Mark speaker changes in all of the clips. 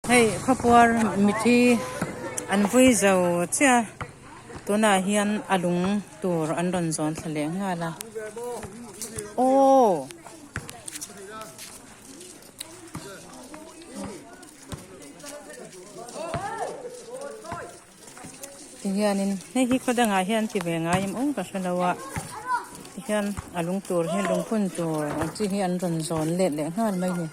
Speaker 1: Hei khawpuar mithi an vui zo chiah a tunah hian a lung tur an rawn zawn thla leh nghal a aww. Tihianin hei hi khaw dangah hian ti ve ngai em aw ka hre lo a tihian a lung tur hi lungphun tur ang chi hi an rawn zawn let leh nghal mai a ni.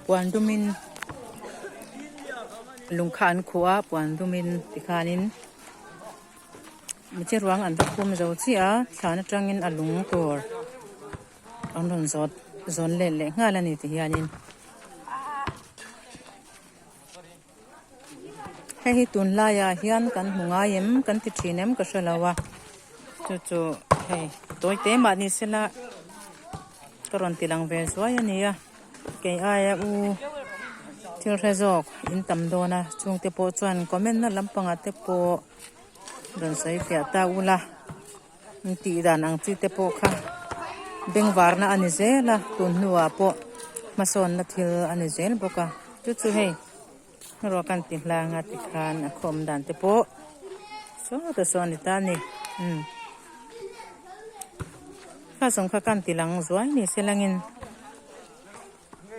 Speaker 1: Puan dumin lung kha an khuh a puan dumin tikhanin mithi ruang an va phum zo chiah a thlan atangin a lung tur an rawn zawt zawn let leh nghal a ni ti hianin. Hei hi tunlaiah hian kan hmu ngai em kan ti thin em ka hre lo a chu chu hei tawi te mah ni sela ka rawn ti lang ve zuai a nia kei aia u thil hre zawk in tam dawn a chungte pawh chuan comment na lampangah te pawh rawn sawi fiah ta ula in tih dan ang chi te pawh kha bengvarna a ni zel a tun hnuah pawh hmasawnna thil a ni zel bawk a chu chu hei hmarua kan ti hlang a tikhan a khawm dan te pawh saw ta saw a ni ta a ni umm kha zawng kha kan ti lang zuai ni se langin.